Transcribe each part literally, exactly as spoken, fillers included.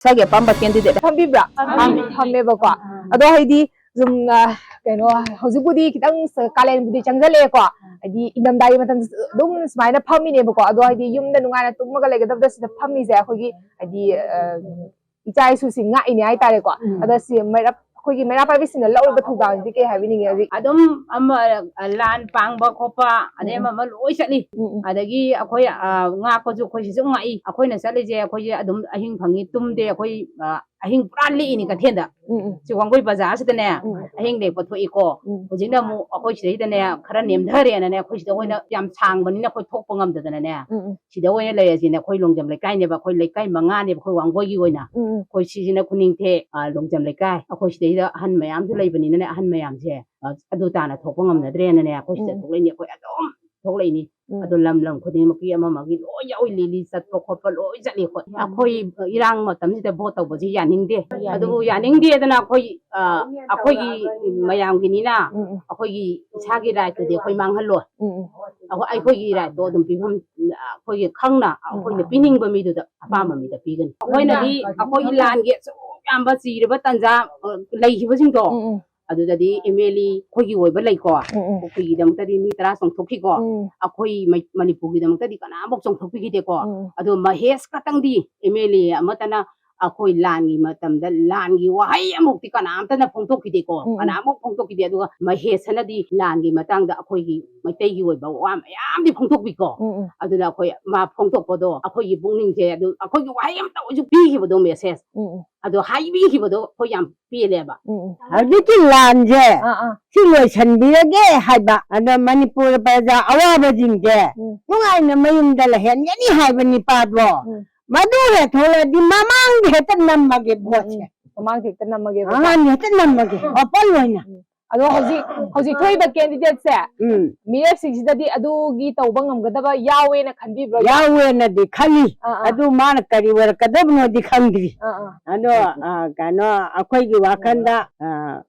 ꯏꯁꯥꯒꯤ ꯑꯄꯥꯝꯕ candidate ꯐꯝꯕꯤꯕ꯭ꯔꯥ? ꯐꯝꯃꯦ꯫ ꯐꯝꯃꯦꯕꯀꯣ꯫ ꯑꯗꯣ ꯍꯥꯏꯗꯤ ꯁꯨꯝ, ꯑ, ꯀꯩꯅꯣ, ꯍꯧꯖꯤꯛꯄꯨꯗꯤ ꯈꯤꯇꯪ ꯁ-, ꯀꯥꯂꯦꯟꯕꯨꯗꯤ ꯆꯪꯁꯜꯂꯛꯑꯦꯀꯣ꯫ ꯍꯥꯏꯗꯤ ꯏꯪꯊꯝꯊꯥꯒꯤ ꯃꯇꯝꯗꯁꯨ ꯑꯗꯨꯝ ꯁꯨꯃꯥꯏꯅ ꯐꯝꯃꯤꯅꯦꯕꯀꯣ꯫ ꯑꯗꯣ ꯍꯥꯏꯗꯤ ꯌꯨꯝꯗ ꯅꯨꯡꯉꯥꯏꯅ ꯇꯨꯝꯃꯒ ꯂꯩꯒꯗꯕꯗ ꯁꯤꯗ ꯐꯝꯃꯤꯁꯦ ꯑꯩꯈꯣꯏꯒꯤ ꯍꯥꯏꯗꯤ, ꯑ, ꯏꯆꯥ ꯏꯁꯨꯁꯤꯡ ꯉꯥꯛꯏꯅꯦ ꯍꯥꯏꯇꯥꯔꯦꯀꯣ꯫ ꯎꯝ꯫ ꯑꯗ ꯁꯤ ꯃꯩꯔꯥ-, ꯑꯩꯈꯣꯏꯒꯤ ꯃꯩꯔꯥ ꯄꯥꯏꯕꯤꯁꯤꯡꯅ ꯂꯧꯔꯤꯕ ꯊꯧꯗꯥꯡꯁꯤꯗꯤ ꯀꯩ ꯍꯥꯏꯕꯤꯅꯤꯡꯉꯦ ꯍꯧꯖꯤꯛ? ꯑꯗꯨꯝ ꯑꯃ, ꯑ, ꯂꯥꯟ ꯄꯥꯡꯕ ꯈꯣꯠꯄ, ꯑꯗꯩ ꯎꯝ, ꯎꯝ꯫ ꯑꯃ ꯑꯃ ꯂꯣꯏ ꯆꯠꯂꯤ꯫ ꯎꯝ, ꯎꯝ꯫ ꯑꯗꯒꯤ ꯑꯩꯈꯣꯏ, ꯑ, ꯉꯥꯛꯄꯁꯨ ꯑꯩꯈꯣꯏ ꯁꯤꯁꯨ ꯉꯥꯛꯏ꯫ ꯑꯩꯈꯣꯏꯅ ꯆꯠꯂꯤꯁꯦ ꯑꯩꯈꯣꯏꯁꯦ ꯑꯗꯨꯝ ꯑꯍꯤꯡ ꯐꯪꯉꯤ ꯇꯨꯝꯗꯦ꯫ ꯑꯩꯈꯣꯏ, ꯑ, ꯑꯍꯤꯡ ꯄꯨꯔꯥ ꯂꯦꯛꯏꯅꯤ ꯀꯩꯊꯦꯜꯗ꯫ ꯎꯝ, ꯎꯝ꯫ ꯁꯤ ꯋꯥꯡꯒꯣꯏ ꯕꯖꯥꯔꯁꯤꯗꯅꯦ ꯎꯝ꯫ ꯑꯍꯤꯡ ꯂꯦꯛꯄ ꯊꯣꯛꯏꯀꯣ꯫ ꯎꯝ꯫ ꯍꯧꯖꯤꯛꯅ ꯑꯃꯨꯛ ꯑꯩꯈꯣꯏ ꯁꯤꯗꯩꯗꯅꯦ ꯈꯔ ꯅꯦꯝꯊꯔꯦꯅꯅꯦ, ꯑꯩꯈꯣꯏ ꯁꯤꯗ ꯑꯣꯏꯅ ꯎꯝ꯫ ꯌꯥꯝ ꯁꯥꯡꯕꯅꯤꯅ ꯑꯩꯈꯣꯏ ꯊꯣꯛꯄ ꯉꯝꯗꯗꯅꯅꯦ꯫ ꯎꯝ, ꯎꯝ꯫ ꯁꯤꯗ ꯑꯣꯏꯅ ꯂꯩꯔꯁꯤꯅ ꯑꯩꯈꯣꯏ ꯂꯣꯡꯖꯝ ꯂꯩꯀꯥꯏꯅꯦꯕ, ꯑꯩꯈꯣꯏ ꯂꯩꯀꯥꯏ ꯃꯉꯥꯅꯦꯕ ꯑꯩꯈꯣꯏ ꯋꯥꯡꯒꯣꯏꯒꯤ ꯑꯣꯏꯅ꯫ ꯎꯝ, ꯎꯝ꯫ ꯑꯩꯈꯣꯏ ꯁꯤꯁꯤꯅ ꯈꯨꯅꯤꯡꯊꯦꯛ, ꯑ, ꯂꯣꯡꯖꯝ ꯂꯩꯀꯥꯏ꯫ ꯑꯩꯈꯣꯏ ꯁꯤꯗꯩꯗ ꯑꯍꯟ ꯃꯌꯥꯝꯁꯨ ꯂꯩꯕꯅꯤꯅꯅꯦ, ꯑꯍꯟ ꯃꯌꯥꯝꯁꯦ, ꯑ, ꯑꯗꯨ ꯇꯥꯅ ꯊꯣꯛꯄ ꯉꯝꯅꯗ꯭ꯔꯦꯅꯅꯦ, ꯑꯩꯈꯣꯏ ꯁꯤꯗ ꯎꯝ꯫ ꯊꯣꯛꯂꯛꯏꯅꯦ, ꯑꯩꯈꯣꯏ ꯑꯗꯨꯝ ꯊꯣꯛꯂꯛꯏꯅꯤ꯫ ꯎꯝ꯫ ꯑꯗꯣ ꯂꯝ ꯂꯝ ꯈꯨꯗꯤꯡꯃꯛꯀꯤ ꯑꯃ ꯑꯃꯒꯤ ꯂꯣꯏ ꯌꯥꯎꯏ, ꯂꯤꯂꯤ ꯆꯠꯄ ꯈꯣꯠꯄ ꯂꯣꯏ ꯆꯠꯂꯤ ꯑꯩꯈꯣꯏ꯫ ꯎꯝ꯫ ꯑꯩꯈꯣꯏ ꯏꯔꯥꯡ ꯃꯇꯝꯁꯤꯗ ꯚꯣꯠ ꯇꯧꯕꯁꯤ ꯌꯥꯅꯤꯡꯗꯦ꯫ ꯌꯥꯅꯤꯡꯗꯦ꯫ ꯑꯗꯨꯕꯨ ꯌꯥꯅꯤꯡꯗꯦꯗꯅ ꯑꯩꯈꯣꯏ, ꯑ, ꯑꯩꯈꯣꯏꯒꯤ ꯃꯌꯥꯝꯒꯤꯅꯤꯅ ꯎꯝ, ꯎꯝ꯫ ꯑꯩꯈꯣꯏꯒꯤ ꯏꯁꯥꯒꯤ rightꯇꯨꯗꯤ ꯑꯩꯈꯣꯏ ꯃꯥꯡꯍꯜꯂꯣꯏ꯫ ꯎꯝ, ꯎꯝ꯫ ꯑꯩꯈꯣꯏ, ꯑꯩꯈꯣꯏꯒꯤ rightꯇꯣ ꯑꯗꯨꯝ ꯄꯤꯐꯝ, ꯑꯩꯈꯣꯏꯒꯤ ꯈꯪꯅ ꯎꯝ꯫ ꯑꯩꯈꯣꯏꯅ ꯄꯤꯅꯤꯡꯕ ꯃꯤꯗꯨꯗ ꯑꯄꯥꯝꯕ ꯎꯝ꯫ ꯃꯤꯗ ꯄꯤꯒꯅꯤ꯫ ꯑꯩꯈꯣꯏꯅꯗꯤ ꯑꯩꯈꯣꯏꯒꯤ ꯂꯥꯟꯒꯤ ꯑꯁꯨꯛ ꯌꯥꯝꯕ ꯆꯤꯔꯕ ꯇꯟꯖꯥ, ꯑ, ꯂꯩꯈꯤꯕꯁꯤꯡꯗꯣ ꯎꯝ, ꯎꯝ꯫ ꯑꯗꯨꯗꯗꯤ MLA ꯑꯩꯈꯣꯏꯒꯤ ꯑꯣꯏꯕ ꯂꯩꯀꯣ꯫ ꯎꯝ, ꯎꯝ꯫ ꯀꯨꯀꯤꯒꯤꯗꯃꯛꯇꯗꯤ ꯃꯤ ꯇꯔꯥ ꯆꯣꯡꯊꯣꯛꯈꯤꯀꯣ꯫ ꯎꯝ꯫ ꯑꯩꯈꯣꯏ ꯃꯩ-, ꯃꯅꯤꯄꯨꯔꯒꯤꯗꯃꯛꯇꯗꯤ ꯀꯅꯥꯃꯨꯛ ꯆꯣꯡꯊꯣꯛꯄꯤꯈꯤꯗꯦꯀꯣ꯫ ꯎꯝ꯫ ꯑꯗꯣ ꯃꯍꯦꯁ ꯈꯛꯇꯪꯗꯤ MLA ꯑꯃꯠꯇꯅ ꯑꯩꯈꯣꯏ ꯂꯥꯟꯒꯤ ꯃꯇꯝꯗ ꯂꯥꯟꯒꯤ ꯋꯥꯍꯩ ꯑꯃꯨꯛꯇꯤ ꯀꯅꯥꯝꯇꯅ ꯐꯣꯡꯗꯣꯛꯈꯤꯗꯦꯀꯣ꯫ ꯎꯝ, ꯎꯝ꯫ ꯀꯅꯥꯃꯨꯛ ꯐꯣꯡꯗꯣꯛꯈꯤꯗꯦ꯫ ꯑꯗꯨꯒ ꯃꯍꯦꯁꯅꯗꯤ ꯂꯥꯟꯒꯤ ꯃꯇꯥꯡꯗ ꯑꯩꯈꯣꯏꯒꯤ ꯃꯩꯇꯩꯒꯤ ꯑꯣꯏꯕ ꯋꯥ ꯃꯌꯥꯝꯗꯤ ꯐꯣꯡꯗꯣꯛꯄꯤꯀꯣ꯫ ꯎꯝ, ꯎꯝ꯫ ꯑꯗꯨꯅ ꯑꯩꯈꯣꯏ ꯃꯥ ꯐꯣꯡꯗꯣꯛꯄꯗꯣ ꯑꯩꯈꯣꯏꯒꯤ ꯄꯨꯛꯅꯤꯡꯁꯦ ꯑꯗꯨꯝ ꯑꯩꯈꯣꯏꯒꯤ ꯋꯥꯍꯩ ꯑꯃꯇ ꯑꯣꯏꯁꯨ ꯄꯤꯈꯤꯕꯗꯣ message꯫ ꯎꯝ, ꯎꯝ꯫ ꯑꯗꯣ ꯍꯥꯏꯕꯤꯈꯤꯕꯗꯣ ꯑꯩꯈꯣꯏ ꯌꯥꯝ ꯄꯦꯜꯂꯦꯕ꯫ ꯎꯝ, ꯎꯝ꯫ ꯍꯧꯖꯤꯛꯀꯤ ꯂꯥꯟꯁꯦ ꯑꯥ, ꯑꯥ꯫ ꯁꯤ ꯂꯣꯏꯁꯟꯕꯤꯔꯒꯦ ꯍꯥꯏꯕ꯫ ꯑꯗ ꯃꯅꯤꯄꯨꯔ ꯄ꯭ꯔꯖꯥ ꯑꯋꯥꯕꯁꯤꯡꯁꯦ ꯎꯝ꯫ ꯅꯨꯡꯉꯥꯏꯅ ꯃꯌꯨꯝꯗ ꯂꯩꯍꯟꯒꯅꯤ ꯍꯥꯏꯕ ꯅꯤꯄꯥꯗꯣ ꯎꯝ꯫ ꯃꯗꯨ ꯍꯦꯛ ꯊꯣꯛꯂꯛꯑꯗꯤ ꯃꯃꯥꯡꯗ ꯍꯦꯛꯇ ꯅꯝꯃꯒꯦ ꯎꯝ, ꯚꯣꯠꯁꯦ꯫ ꯎꯝ꯫ ꯃꯃꯥꯡꯗ ꯍꯦꯛꯇ ꯅꯝꯃꯒꯦ ꯚꯣꯠꯁꯦ꯫ ꯃꯃꯥꯡꯗ ꯍꯦꯛꯇ ꯅꯝꯃꯒꯦ, ꯎꯝ꯫ Open ꯑꯣꯏꯅ꯫ ꯎꯝ꯫ ꯑꯗꯣ ꯍꯧꯖꯤꯛ, ꯍꯧꯖꯤꯛ ꯊꯣꯛꯏꯕ candidateꯁꯦ ꯎꯝ꯫ ꯃꯤꯔꯦꯞꯁꯤꯡꯁꯤꯗꯗꯤ ꯑꯗꯨꯒꯤ ꯇꯧꯕ ꯉꯝꯒꯗꯕ ꯌꯥꯎꯋꯦꯅ ꯈꯟꯕꯤꯕ꯭ꯔꯣ? ꯌꯥꯎꯋꯦꯅꯗꯤ ꯈꯜꯂꯤ꯫ ꯑꯥ, ꯑꯥ꯫ ꯑꯗꯨ ꯃꯥꯅ ꯀꯔꯤ ꯑꯣꯏꯔꯛꯀꯗꯕꯅꯣꯗꯤ ꯈꯪꯗ꯭ꯔꯤ꯫ ꯑꯥ, ꯑꯥ꯫ ꯑꯗꯣ, ꯑ, ꯀꯩꯅꯣ, ꯑꯩꯈꯣꯏꯒꯤ ꯋꯥꯈꯜꯗ, ꯑ,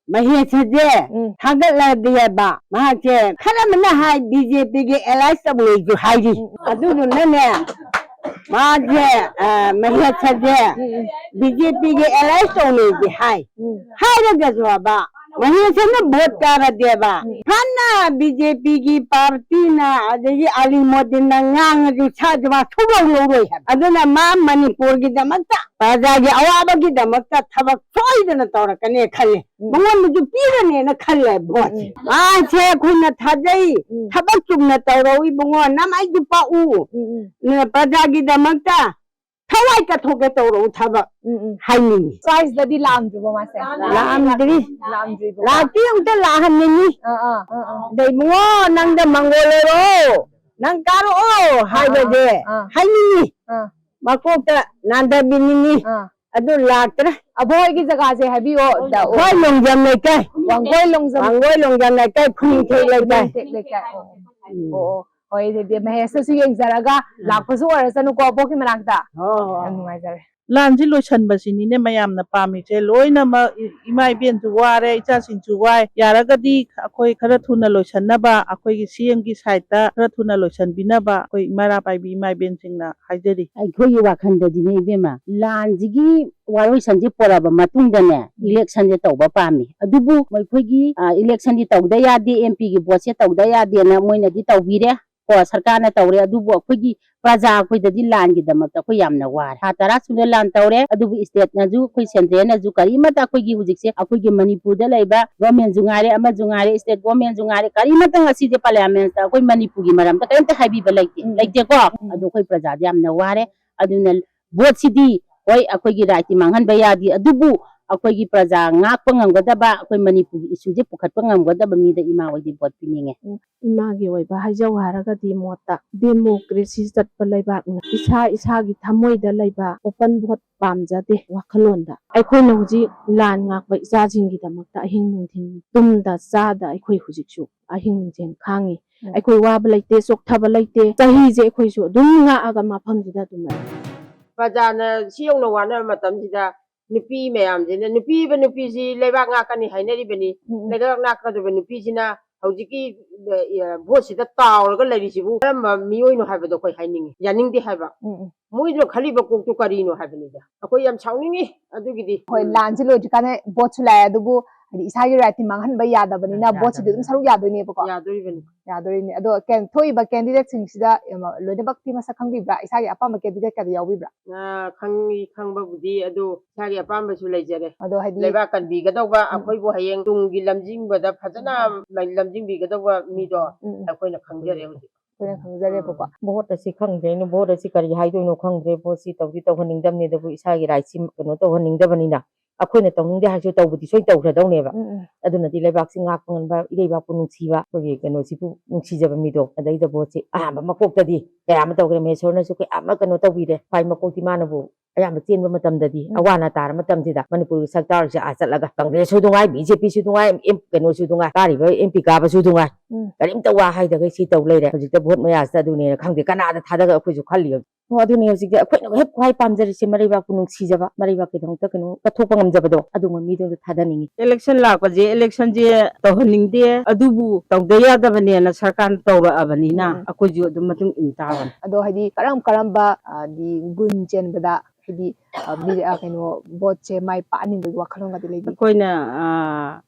ꯃꯍꯦꯁꯁꯦ ꯎꯝ꯫ ꯊꯥꯒꯠꯂꯗꯤꯕ ꯃꯍꯥꯛꯁꯦ ꯈꯔ ꯑꯃꯅ ꯍꯥꯏ BJPꯒꯤ alliance ꯇꯧꯅꯩꯁꯨ ꯍꯥꯏꯔꯤ꯫ ꯎꯝ꯫ ꯑꯗꯨꯗꯨꯅꯅꯦ, ꯃꯥꯁꯦ, ꯑ, ꯃꯍꯦꯁꯁꯦ ꯎꯝ, ꯎꯝ꯫ ꯕꯤ ꯖꯦ ꯄꯤꯒꯤ ꯑꯦꯂꯥꯏꯟꯁ ꯇꯧꯅꯩꯗꯤ ꯍꯥꯏ꯫ ꯎꯝ꯫ ꯍꯥꯏꯔꯒꯁꯨ ꯍꯥꯏꯕ, ꯃꯍꯦꯁꯅ ꯚꯣꯠ ꯀꯥꯔꯗꯤꯕ, ꯎꯝ꯫ ꯐꯅ ꯕꯤ ꯖꯦ ꯄꯤꯒꯤ ꯄꯥꯔꯇꯤꯅ ꯑꯗꯒꯤ ꯑꯂꯤ ꯃꯣꯗꯤꯅ ꯉꯥꯡꯉꯁꯨ ꯁꯥꯖꯕ ꯁꯨꯡꯂꯧ ꯂꯧꯔꯣꯏ ꯍꯥꯏꯕ꯫ ꯑꯗꯨꯅ ꯃꯥ ꯃꯅꯤꯄꯨꯔꯒꯤꯗꯃꯛꯇ, ꯄ꯭ꯔꯖꯥꯒꯤ ꯑꯋꯥꯕꯒꯤꯗꯃꯛꯇ ꯊꯕꯛ ꯁꯣꯏꯗꯅ ꯇꯧꯔꯛꯀꯅꯤ ꯈꯜꯂꯦ꯫ ꯎꯝ꯫ ꯃꯉꯣꯟꯗꯁꯨ ꯄꯤꯔꯅꯦꯅ ꯈꯜꯂꯦ ꯚꯣꯠꯁꯦ꯫ ꯎꯝ꯫ ꯃꯥꯁꯦ ꯑꯩꯈꯣꯏꯅ ꯊꯥꯖꯩ꯫ ꯎꯝ꯫ ꯊꯕꯛ ꯆꯨꯝꯅ ꯇꯧꯔꯛꯎ ꯏꯕꯨꯡꯉꯣ, ꯅꯃꯥꯏꯗꯨ ꯄꯥꯛꯎ꯫ ꯎꯝ, ꯎꯝ꯫ ꯅ-, ꯄ꯭ꯔꯖꯥꯒꯤꯗꯃꯛꯇ ꯊꯋꯥꯏ ꯀꯠꯊꯣꯛꯀꯦ ꯇꯧꯔꯛꯎ ꯊꯕꯛ ꯎꯝ, ꯎꯝ꯫ ꯍꯥꯏꯅꯤꯡꯉꯤ꯫ ꯁ꯭ꯋꯥꯏꯁꯤꯗꯗꯤ ꯂꯥꯛꯑꯝꯗ꯭ꯔꯤꯕꯣ ꯃꯥꯁꯦ? ꯂꯥꯛꯑꯝꯗ꯭ꯔꯤ꯫ ꯂꯥꯛꯑꯝꯗ꯭ꯔꯤꯕꯣ? ꯂꯥꯛꯇꯤ ꯑꯝꯇ ꯂꯥꯛꯍꯟꯅꯤꯡꯉꯤ꯫ ꯑꯥ, ꯑꯥ, ꯑꯥ, ꯑꯥ꯫ ꯑꯗꯩ ꯏꯕꯨꯡꯉꯣ, ꯅꯪꯗ ꯃꯪꯒꯣꯜ ꯑꯣꯏꯔꯣ, ꯅꯪ ꯀꯥꯔꯛꯑꯣ ꯍꯥꯏꯕꯁꯦ ꯑꯥ, ꯑꯥ꯫ ꯍꯥꯏꯅꯤꯡꯉꯤ꯫ ꯑꯥ꯫ ꯃꯀꯣꯛꯇ ꯅꯥꯟꯊꯕꯤꯅꯤꯡꯉꯤ꯫ ꯑꯥ꯫ ꯑꯗꯨ ꯂꯥꯛꯇ꯭ꯔꯦ꯫ ꯑꯕꯣꯏꯒꯤ ꯖꯒꯥꯁꯦ ꯍꯥꯏꯕꯤꯌꯣ꯫ ꯗ-, ꯋꯥꯡꯒꯣꯏ ꯂꯣꯡꯖꯝ ꯂꯩꯀꯥꯏ꯫ ꯋꯥꯡꯒꯣꯏ ꯂꯣꯡꯖꯝ꯫ ꯋꯥꯡꯒꯣꯏ ꯂꯣꯡꯖꯝ ꯂꯩꯀꯥꯏ, ꯈꯨꯅꯤꯡꯊꯦꯛ ꯂꯩꯀꯥꯏ꯫ ꯈꯨꯅꯤꯡꯊꯦꯛ ꯂꯩꯀꯥꯏ꯫ ꯑꯣ, ꯑꯣ꯫ ꯎꯝ꯫ ꯍꯣꯏ, ꯑꯗꯨꯗꯤ ꯃꯍꯦꯁꯇꯁꯨ ꯌꯦꯡꯖꯔꯒ ꯎꯝ꯫ ꯂꯥꯛꯄꯁꯨ ꯑꯣꯏꯔꯁꯅꯨꯀꯣ, ꯑꯕꯣꯛꯀꯤ ꯃꯅꯥꯛꯇ꯫ ꯍꯣꯏ, ꯍꯣꯏ꯫ ꯌꯥꯝ ꯅꯨꯡꯉꯥꯏꯖꯔꯦ꯫ ꯂꯥꯟꯁꯤ ꯂꯣꯏꯁꯤꯟꯕꯁꯤꯅꯤꯅꯦ ꯃꯌꯥꯝꯅ ꯄꯥꯝꯃꯤꯁꯦ꯫ ꯂꯣꯏꯅꯃꯛ ꯏ-, ꯏꯃꯥ ꯏꯕꯦꯟꯁꯨ ꯋꯥꯔꯦ, ꯏꯆꯥꯁꯤꯡꯁꯨ ꯋꯥꯏ꯫ ꯌꯥꯔꯒꯗꯤ ꯑꯩꯈꯣꯏ ꯈꯔ ꯊꯨꯅ ꯂꯣꯏꯁꯤꯟꯅꯕ, ꯑꯩꯈꯣꯏꯒꯤ ꯁꯤ ꯑꯦꯝꯒꯤ ꯁꯥꯏꯠꯇ ꯈꯔ ꯊꯨꯅ ꯂꯣꯏꯁꯤꯟꯕꯤꯅꯕ ꯑꯩꯈꯣꯏ ꯃꯩꯔꯥ ꯄꯥꯏꯕꯤ ꯏꯃꯥ ꯏꯕꯦꯟꯁꯤꯡꯅ ꯍꯥꯏꯖꯔꯤ꯫ ꯑꯩꯈꯣꯏꯒꯤ ꯋꯥꯈꯜꯗꯗꯤꯅꯦ ꯏꯕꯦꯝꯃ, ꯂꯥꯟꯁꯤꯒꯤ ꯋꯥꯔꯣꯏꯁꯟꯁꯤ ꯄꯣꯔꯛꯑꯕ ꯃꯇꯨꯡꯗꯅꯦ, ꯎꯝ꯫ ꯏꯂꯦꯛꯁꯟꯁꯦ ꯇꯧꯕ ꯄꯥꯝꯃꯤ꯫ ꯑꯗꯨꯕꯨ ꯃꯈꯣꯏꯒꯤ, ꯑ, ꯏꯂꯦꯛꯁꯟꯗꯤ ꯇꯧꯗ ꯌꯥꯗꯦ, ꯑꯦꯝ ꯄꯤꯒꯤ ꯚꯣꯠꯁꯦ ꯇꯧꯗ ꯌꯥꯗꯦꯅ ꯃꯣꯏꯅꯗꯤ ꯇꯧꯕꯤꯔꯦ꯫ ꯀꯣ, ꯁꯔꯀꯥꯔꯅ ꯇꯧꯔꯦ, ꯑꯗꯨꯕꯨ ꯑꯩꯈꯣꯏꯒꯤ ꯄ꯭ꯔꯖꯥ ꯑꯩꯈꯣꯏꯗꯗꯤ ꯂꯥꯟꯒꯤꯗꯃꯛꯇ ꯑꯩꯈꯣꯏ ꯌꯥꯝꯅ ꯋꯥꯔꯦ꯫ ꯊꯥ ꯇꯔꯥ ꯁꯨꯅ ꯂꯥꯟ ꯇꯧꯔꯦ, ꯑꯗꯨꯕꯨ ꯁ꯭ꯇꯦꯠꯅꯁꯨ, ꯑꯩꯈꯣꯏ ꯁꯦꯟꯇ꯭ꯔꯦꯜꯅꯁꯨ ꯀꯔꯤꯃꯠꯇ ꯑꯩꯈꯣꯏꯒꯤ ꯍꯧꯖꯤꯛꯁꯦ ꯑꯩꯈꯣꯏꯒꯤ ꯃꯅꯤꯄꯨꯔꯗ ꯂꯩꯕ ꯒꯣꯔꯃꯦꯟꯁꯨ ꯉꯥꯏꯔꯦ, ꯑꯃꯁꯨ ꯉꯥꯏꯔꯦ, ꯁ꯭ꯇꯦꯠ ꯒꯣꯔꯃꯦꯟꯁꯨ ꯉꯥꯏꯔꯦ, ꯀꯔꯤꯃꯠꯇ ꯉꯁꯤꯗꯤ ꯄꯥꯔꯂꯤꯌꯥꯃꯦꯟꯇ ꯑꯩꯈꯣꯏ ꯃꯅꯤꯄꯨꯔꯒꯤ ꯃꯔꯝꯗ ꯀꯔꯤꯝꯇ ꯍꯥꯏꯕꯤꯕ ꯂꯩꯇꯦ, ꯎꯝ꯫ ꯂꯩꯇꯦꯀꯣ? ꯎꯝ꯫ ꯑꯗꯣ ꯑꯩꯈꯣꯏ ꯄ꯭ꯔꯖꯥꯗꯤ ꯌꯥꯝꯅ ꯋꯥꯔꯦ꯫ ꯑꯗꯨꯅ ꯚꯣꯠꯁꯤꯗꯤ ꯍꯣꯏ ꯑꯩꯈꯣꯏꯒꯤ ꯔꯥꯏꯠꯇꯤ ꯃꯥꯡꯍꯟꯕ ꯌꯥꯗꯦ, ꯑꯗꯨꯕꯨ ꯑꯩꯈꯣꯏꯒꯤ ꯄ꯭ꯔꯖꯥ ꯉꯥꯛꯄ ꯉꯝꯒꯗꯕ, ꯑꯩꯈꯣꯏ ꯃꯅꯤꯄꯨꯔꯒꯤ ꯏꯁꯨꯁꯦ ꯄꯨꯈꯠꯄ ꯉꯝꯒꯗꯕ ꯃꯤꯗ ꯏꯃꯥ ꯍꯣꯏꯗꯤ ꯚꯣꯠ ꯄꯤꯅꯤꯡꯉꯦ꯫ ꯎꯝ, ꯏꯃꯥꯒꯤ ꯑꯣꯏꯕ ꯍꯥꯏꯖꯧ ꯍꯥꯏꯔꯒꯗꯤ ꯃꯣꯠꯇ ꯗꯦꯃꯣꯀ꯭ꯔꯦꯁꯤ ꯆꯠꯄ ꯂꯩꯕꯥꯛꯅ ꯏꯁꯥ ꯏꯁꯥꯒꯤ ꯊꯃꯣꯏꯗ ꯂꯩꯕ ꯑꯣꯄꯟ ꯚꯣꯠ ꯄꯥꯝꯖꯗꯦ ꯋꯥꯈꯜꯂꯣꯟꯗ꯫ ꯑꯩꯈꯣꯏꯅ ꯍꯧꯖꯤꯛ ꯂꯥꯟ ꯉꯥꯛꯄ ꯏꯆꯥꯁꯤꯡꯒꯤꯗꯃꯛꯇ ꯑꯍꯤꯡ ꯅꯨꯡꯊꯤꯜ ꯇꯨꯝꯗ ꯆꯥꯗ ꯑꯩꯈꯣꯏ ꯍꯧꯖꯤꯛꯁꯨ ꯑꯍꯤꯡ ꯅꯨꯡꯊꯤꯜ ꯈꯥꯡꯉꯤ꯫ ꯎꯝ꯫ ꯑꯩꯈꯣꯏ ꯋꯥꯕ ꯂꯩꯇꯦ, ꯆꯣꯛꯊꯕ ꯂꯩꯇꯦ꯫ ꯆꯍꯤꯁꯦ ꯑꯩꯈꯣꯏꯁꯨ ꯑꯗꯨꯝ ꯉꯥꯛꯑꯒ ꯃꯐꯝꯁꯤꯗ ꯑꯗꯨꯝ ꯂꯩ꯫ ꯄ꯭ꯔꯖꯥꯅ ꯁꯤ ꯌꯧꯅ ꯋꯥꯅꯕ ꯃꯇꯝꯁꯤꯗ ꯅꯨꯄꯤ ꯃꯌꯥꯝꯁꯤꯅ, ꯅꯨꯄꯤꯕ ꯅꯨꯄꯤꯁꯤ ꯂꯩꯕꯥꯛ ꯉꯥꯛꯀꯅꯤ ꯍꯥꯏꯅꯔꯤꯕꯅꯤ꯫ ꯎꯝ, ꯎꯝ꯫ ꯂꯩꯕꯥꯛ ꯉꯥꯛꯀꯗꯕ ꯅꯨꯄꯤꯁꯤꯅ ꯍꯧꯖꯤꯛꯀꯤ ꯚꯣꯠꯁꯤꯗ ꯇꯥꯎꯔꯒ ꯂꯩꯔꯤꯁꯤꯕꯨ ꯀꯔꯝꯕ ꯃꯤꯑꯣꯏꯅꯣ ꯍꯥꯏꯕꯗꯣ ꯑꯩꯈꯣꯏ ꯍꯥꯏꯅꯤꯡꯉꯤ, ꯌꯥꯅꯤꯡꯗꯦ ꯍꯥꯏꯕ꯫ ꯎꯝ, ꯎꯝ. ꯃꯣꯏꯗꯨꯅ ꯈꯜꯂꯤꯕ ꯀꯣꯛꯇꯨ ꯀꯔꯤꯅꯣ ꯍꯥꯏꯕꯅꯤꯗ꯫ ꯑꯩꯈꯣꯏ ꯌꯥꯝ ꯁꯥꯎꯅꯤꯡꯉꯤ ꯑꯗꯨꯒꯤꯗꯤ꯫ ꯍꯣꯏ, ꯂꯥꯟꯁꯤ ꯂꯣꯏꯗ꯭ꯔꯤꯀꯥꯟꯗ ꯚꯣꯠꯁꯨ ꯂꯥꯛꯑꯦ, ꯑꯗꯨꯕꯨ ꯍꯥꯏꯗꯤ ꯏꯁꯥꯒꯤ ꯔꯥꯏꯠꯇꯤ ꯃꯥꯡꯍꯟꯕ ꯌꯥꯗꯕꯅꯤꯅ ꯚꯣꯠꯁꯤꯗꯤ ꯑꯗꯨꯝ ꯁꯔꯨꯛ ꯌꯥꯗꯣꯏꯅꯦꯕꯀꯣ꯫ ꯌꯥꯗꯣꯔꯤꯕꯅꯤ꯫ ꯌꯥꯗꯣꯔꯤꯅꯦ꯫ ꯑꯗꯣ ꯀꯦꯟ-, ꯊꯣꯛꯏꯕ ꯀꯦꯟꯗꯤꯗꯦꯠꯁꯤꯡꯁꯤꯗ, ꯑ, ꯂꯣꯏꯅꯃꯛꯇꯤ ꯃꯁꯛ ꯈꯪꯕꯤꯕ꯭ꯔꯥ? ꯏꯁꯥꯒꯤ ꯑꯄꯥꯝꯕ ꯀꯦꯟꯗꯤꯗꯦꯠꯀꯗꯤ ꯌꯥꯎꯕꯤꯕ꯭ꯔꯥ? ꯑ, ꯈꯪꯉꯤ, ꯈꯪꯕꯕꯨꯗꯤ, ꯑꯗꯨ ꯏꯁꯥꯒꯤ ꯑꯄꯥꯝꯕꯁꯨ ꯂꯩꯖꯔꯦ꯫ ꯑꯗꯣ ꯍꯥꯏꯗꯤ ꯂꯩꯕꯥꯛ ꯀꯟꯕꯤꯒꯗꯧꯕ, ꯎꯝ. ꯑꯩꯈꯣꯏꯕꯨ ꯍꯌꯦꯡ ꯇꯨꯡꯒꯤ ꯂꯝꯖꯤꯡꯕꯗ ꯐꯖꯅ ꯂꯝꯖꯤꯡꯕꯤꯒꯗꯧꯕ ꯃꯤꯗꯣ ꯎꯝ, ꯎꯝ. ꯑꯩꯈꯣꯏꯅ ꯈꯪꯖꯔꯦ ꯍꯧꯖꯤꯛ꯫ ꯑꯩꯈꯣꯏꯅ ꯈꯪꯖꯔꯦꯕꯀꯣ꯫ ꯚꯣꯠ ꯑꯁꯤ ꯈꯪꯗ꯭ꯔꯦꯅꯦ, ꯚꯣꯠ ꯑꯁꯤ ꯀꯔꯤ ꯍꯥꯏꯗꯣꯏꯅꯣ ꯈꯪꯗ꯭ꯔꯦ꯫ ꯚꯣꯠꯁꯤ ꯇꯧꯗꯤ ꯇꯧꯍꯟꯅꯤꯡꯗꯕꯅꯤ, ꯑꯗꯨꯕꯨ ꯏꯁꯥꯒꯤ ꯔꯥꯏꯠꯁꯤ ꯀꯩꯅꯣ ꯇꯧꯍꯟꯅꯤꯡꯗꯕꯅꯤꯅ ꯑꯩꯈꯣꯏꯅ ꯇꯧꯅꯤꯡꯗꯦ ꯍꯥꯏꯔꯁꯨ ꯇꯧꯕꯗꯤ ꯁꯣꯏ ꯇꯧꯈ꯭ꯔꯗꯧꯅꯦꯕ꯫ ꯎꯝ, ꯎꯝ. ꯑꯗꯨꯅꯗꯤ ꯂꯩꯕꯥꯛꯁꯤ ꯉꯥꯛꯄ ꯉꯝꯕ, ꯏꯔꯩꯕꯥꯛꯄꯨ ꯅꯨꯡꯁꯤꯕ, ꯑꯩꯈꯣꯏꯒꯤ ꯀꯩꯅꯣꯁꯤꯕꯨ ꯅꯨꯡꯁꯤꯖꯕ ꯃꯤꯗꯣ, ꯑꯗꯩꯗ ꯚꯣꯠꯁꯤ ꯑꯍꯥꯟꯕ ꯃꯀꯣꯛꯇꯗꯤ ꯀꯌꯥ ꯑꯃ ꯇꯧꯈ꯭ꯔꯦ, ꯃꯍꯦꯁꯣꯔꯅꯁꯨ ꯀꯌꯥ ꯑꯃ ꯀꯩꯅꯣ ꯇꯧꯕꯤꯔꯦ꯫ ꯈ꯭ꯋꯥꯏ ꯃꯀꯣꯛꯇꯤ ꯃꯥꯅꯕꯨ ꯑꯌꯥꯝꯕ ꯆꯦꯟꯕ ꯃꯇꯝꯗꯗꯤ ꯎꯝ. ꯑꯋꯥ ꯑꯅꯥ ꯇꯥꯔ ꯃꯇꯝꯁꯤꯗ ꯃꯅꯤꯄꯨꯔꯒꯤ ꯁꯔꯀꯥꯔꯁꯦ ꯑꯥ ꯆꯠꯂꯒ ꯀꯪꯒ꯭ꯔꯦꯁꯁꯨ ꯅꯨꯡꯉꯥꯏ, ꯕꯤ ꯖꯦ ꯄꯤꯁꯨ ꯅꯨꯡꯉꯥꯏ, ꯑꯦꯝ-, ꯀꯩꯅꯣꯁꯨ ꯅꯨꯡꯉꯥꯏ, ꯀꯥꯔꯤꯕ ꯑꯦꯝ ꯄꯤ ꯀꯥꯕꯁꯨ ꯅꯨꯡꯉꯥꯏ꯫ ꯎꯝ. ꯀꯔꯤꯝꯇ ꯋꯥ ꯍꯥꯏꯗꯈꯩ ꯁꯤ ꯇꯧ ꯂꯩꯔꯦ꯫ ꯍꯧꯖꯤꯛꯇ ꯚꯣꯠ ꯃꯌꯥꯁꯤꯗ ꯑꯗꯨꯅꯦꯅ ꯈꯪꯗꯦ ꯀꯅꯥꯗ ꯊꯥꯗꯒ ꯑꯩꯈꯣꯏꯁꯨ ꯈꯜꯂꯤ꯫ ꯑꯣ, ꯑꯗꯨꯅꯦ ꯍꯧꯖꯤꯛꯇꯤ ꯑꯩꯈꯣꯏꯅ ꯍꯦꯛ ꯈ꯭ꯋꯥꯏ ꯄꯥꯝꯖꯔꯤꯁꯦ ꯃꯔꯩꯕꯥꯛꯄꯨ ꯅꯨꯡꯁꯤꯖꯕ, ꯃꯔꯩꯕꯥꯛꯀꯤꯗꯃꯛꯇ ꯀꯩꯅꯣ ꯀꯠꯊꯣꯛꯄ ꯉꯝꯖꯕꯗꯣ ꯑꯗꯨꯒꯨꯝꯕ ꯃꯤꯗꯨꯗ ꯊꯥꯗꯅꯤꯡꯉꯤ꯫ ꯏꯂꯦꯛꯁꯟ ꯂꯥꯛꯄꯁꯦ, ꯏꯂꯦꯛꯁꯟꯁꯦ ꯇꯧꯍꯟꯅꯤꯡꯗꯦ, ꯑꯗꯨꯕꯨ ꯇꯧꯗ ꯌꯥꯗꯕꯅꯦꯅ ꯁꯔꯀꯥꯔꯅ ꯇꯧꯔꯛꯑꯕꯅꯤꯅ ꯎꯝ. ꯑꯩꯈꯣꯏꯁꯨ ꯑꯗꯨꯝ ꯃꯇꯨꯡ ꯏꯟ ꯇꯥꯕꯅꯤ꯫ ꯑꯗꯣ ꯍꯥꯏꯗꯤ ꯀꯔꯝ ꯀꯔꯝꯕ, ꯍꯥꯏꯗꯤ ꯒꯨꯟ ꯆꯦꯟꯕꯗ ꯍꯥꯏꯗꯤ, ꯑ, ꯃꯤ-, ꯑ, ꯀꯩꯅꯣ, ꯚꯣꯠꯁꯦ ꯃꯥꯏ ꯄꯥꯛꯍꯟꯅꯤꯡꯕꯒꯤ ꯋꯥꯈꯜꯂꯣꯟꯒꯗꯤ ꯂꯩꯕꯤ? ꯑꯩꯈꯣꯏꯅ, ꯑ,